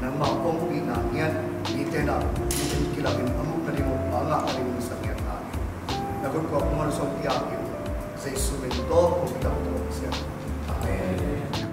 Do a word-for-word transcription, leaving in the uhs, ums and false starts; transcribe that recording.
Nangmah ompihna ngiat mite na, mite kilamin a muk nading uh, a ngah nading uh sa ngiat na. Na khut kuak muan song piak in, Jesu min tawh kong kitam tawh sian. Amen.